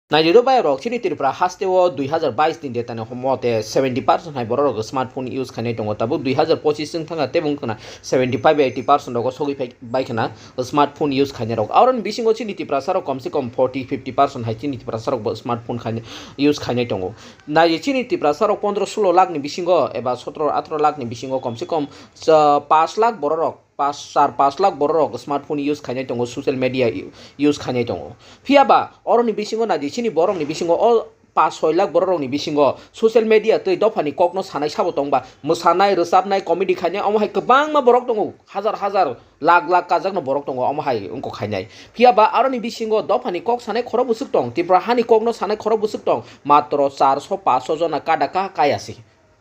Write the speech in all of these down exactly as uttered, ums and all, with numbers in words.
Naidi do bai rok, chini Tripura haste o dui hazar bais ni data ni homo te seventy percent hai borok rok smartphone use khainai tongo, tabuk dui hazar pochis wng thangkha tei wng khna seventy five eighty percent rogo sogwi phai bai khna smartphone use khainai rok. Aro ni bisingo chini Tiprasa rok kom se kom forty fifty percent hai chini Tiprasa rok bo smartphone khainai, use khainai tongo. Naidi chini Tiprasa rok pondro sulo lakh ni bisingo eba sotro atro lakh ni bisingo kom se kom, ah, pash lakh borok rok, pash, char pash lakh borok rok smartphone use khainai tongo, social media u-, use khainai tongo. Phiya ba oroni bisingo naidi chini borok ni bisingo o pash soi lakh borok rok ni bisingo social media tei dopha ni kok no sanai sabo tong ba, mwsanai, rwchapnai, comedy khainai, omo hai kwbangma borok tongo, hazar hazar, lakh lakh kajak no borok tongo, omo hai wngkok khainai. Phiya ba aroni bisingo dopha ni kok sanai khorok bwswk tong, Tripura hani kok no sanai khorok bwswk tong, matro charso paso jona kada kaha kaya se.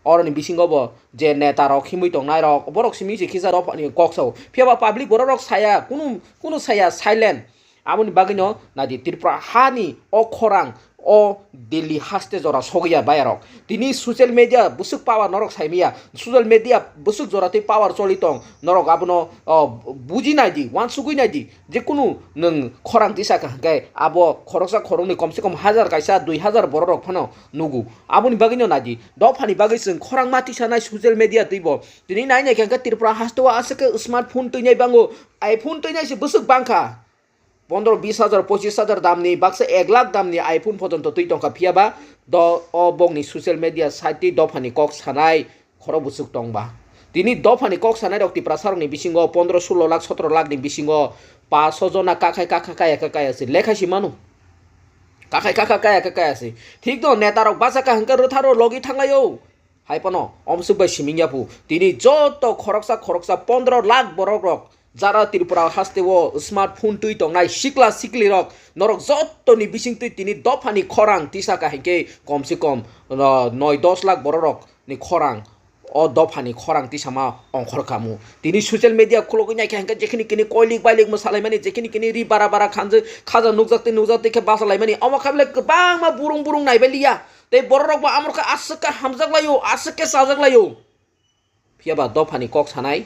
Oroni bisingo bo je neta rok himwi tongnai rok, borok simi se kisa dophani kok sao. Phiya ba public borok rok saya, kunu, kunu saya, silent. Aboni bagwi no naidi Tripura hani o khorang, o Delhi haste jora sogwi ya bayarok. Tini social media bwswk power norok sai maya. Social media bwswk jora tei power choli tong. Norok abono, o, buji naidi, wansugwi naidi. Jekunu nwng khorang tisa kha hwnkhe abo khoroksa khoroknwi kom se kom hazar kaisa dui hazar borok rok phano nugo. Aboni bagwino naidi, dophani bagwi chwng khorang ma tisanai social media twibo. Tini nai nai khe hwnkhe Tripura haste o aswk khe smartphone twinai bango, iPhone twinai se bwswk bangkha. Pondro bis hazar, pochis hazar damni, baksa ek lakh damni iPhone pojonto twi tongkha, phiya ba do o bokni social media site twi dophani kok sanai khorok bwswk tong ba. Tini dophani kok sanai rok Tiprasa rokni bisingo pondro sulo lakh, sotro lakh ni bisingo paso jona kakhai kakha kaya kha kaya se lekha si mano. Kakhai kakha kaya kha kaya se. Thik no, neta rok bachakha hwnkhe rwtharo logi thanglaio. Hai phano omswk bai siming ya phu. Tini joto khoroksa khoroksa pondro lakh borok rok jara Tripura haste o smartphone twi tongnai sikla sikli rok, norok joto ni bising twi tini dophani khorang tisa kha hwnkhe kom se kom, uh, noi dos lakh borok rok ni khorang, o dophani khorang tisama ongkhor khamu. Tini social media khulogwi naikha hwnkhe jekhini kini koilik bailik mwsalaimani, jekhini kini ri bara bara khanjak khaja nukjak tei nukjak tei khe bachalaimani. Omo khe bole kwbangma burung burung naibai liya. Tei borok rok bo amorokhe aswk khe hamjak laio, aswk khe chajak laio. Phiya ba dophani kok sanai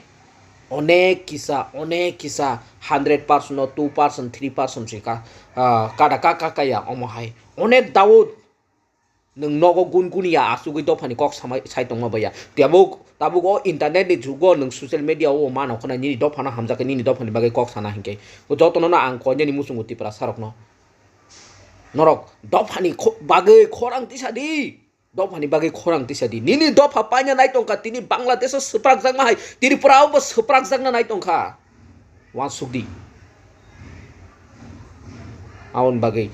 onek kisa, onek kisa hundred percent no two percent, three percent se ka, ah, kada ka, ka, kaya omo hai. Onek Daud nwng nogo gun guni ya, asugwi dophani kok samai, sai tongma baya. Tabuk, tabuk o internet ni jugo nwng social media o mano khna nini dophano hamjak khe nini dophani bagwi kok sana hinkhe. O jotono no ang koinani muchungo Tiprasa rokno. Norok dophani kho-, bagwi khorang tisa di. Dophani bagwi khorang tisa di. Nini dopha paina nai tongkha, tini Bangladesh o swprakjakma hai, Tripura o bo swprakjakna nai tongkha. Wansuk di. Aboni bagwi